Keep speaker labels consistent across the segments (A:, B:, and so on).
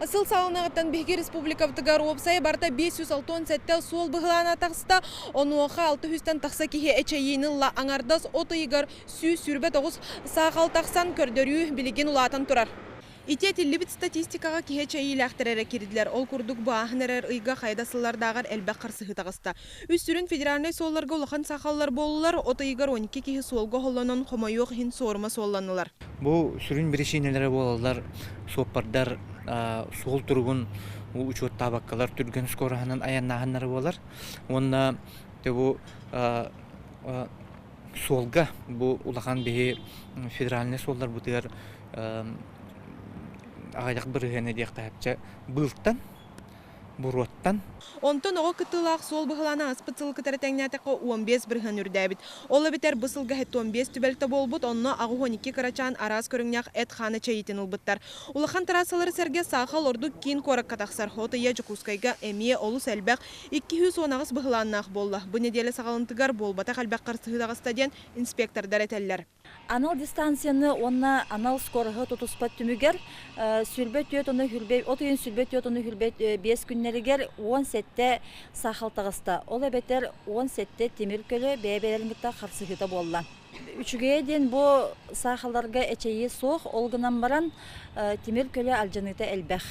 A: Сыл саҕаланыаҕыттан биһиги республикабытыгар уопсайа барыта 567 суол быһылаана таҕыста. Онуоха 600-тэн тахса киһи эчэйиини ылла. Аҥардас от ыйыгар 129 саахал тахсан, көрдөрүү билигин улаатан турар. Ити этиллибит статистикаҕа киһи эчэйиилээхтэр эрэ киирдилэр. Ол курдук бу ааһан эрэр ыйга хайа да сыллардааҕар элбэх харсыһыы таҕыста. Үс сүрүн федеральнай суолларга улахан саахаллар буоллулар. От ыйыгар 12 киһи суолга оһоллонон, хомойуох иһин суорума суолланнылар.
B: Бу сүрүн биричиинэлэрэ буолаллар суоппардар суол туругун учуоттаабаккалар түргэн скороһынан айаннааһыннара буолар. Уонна бу суолга бу улахан биһи федеральнай суолларбытыгар аҕыйах бырыһыана диэхтэһэпчэ быылтан буруоттан.
A: Онтон оҕо кыттыылаах суол быһылаана ааспыт сылы кытары тэҥнээтэххэ 15% үрдээбит. Ол эбэтэр бу сылга 75 түбэлтэ буолбут, онно 82 кырачаан араас көрүҥнээх эт-хаан эчэйиитин ылбыттар. Улахан трассалары сэргэ саахал ордук киин куоракка тахсар. От ыйа Дьокуускайга эмиэ олус элбэх, 218 быһылааннаах буолла. Бу нэдиэлэ саҕаланытыгар буолбатах элбэх харсыһыы таҕыста диэн инспектордар этэллэр.
C: Анал дистанцияны уонна анал скороһы тутуспат түмүгэр сүүрбэ түөрт уонна хүрбэ от ыйын 24 уонна 25 күннэригэр 17 саахал таҕыста. Ол эбэтэр 17 тимир көлө бэйэ-бэйэлэрин кытта харсыһыыта буолла. Үчүгэйэ диэн бу саахалларга эчэйии суох, ол гынан баран тимир көлө алдьаныыта элбэх.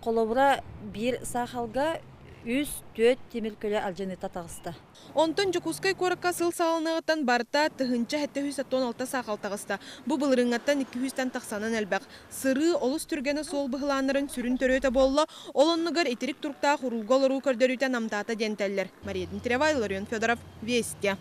C: Холобура, биир саахалга үс, түөрт тимир көлө алдьаныыта таҕыста.
A: Онтон Дьокуускай куоракка сыл саҕаланыаҕыттан барыта 1776 саахал таҕыста. Бу былырыыҥҥаттан 200-тэн тахсанан элбэх. Сырыы олус түргэнэ суол быһылааннарын сүрүн төрүөтэ буолла. Ол оннугар итирик туруктаах уруулга олоруу көрдөрүүтэ намтаата диэн этэллэр. Мария Дмитриева, Илларион Федоров, Вести.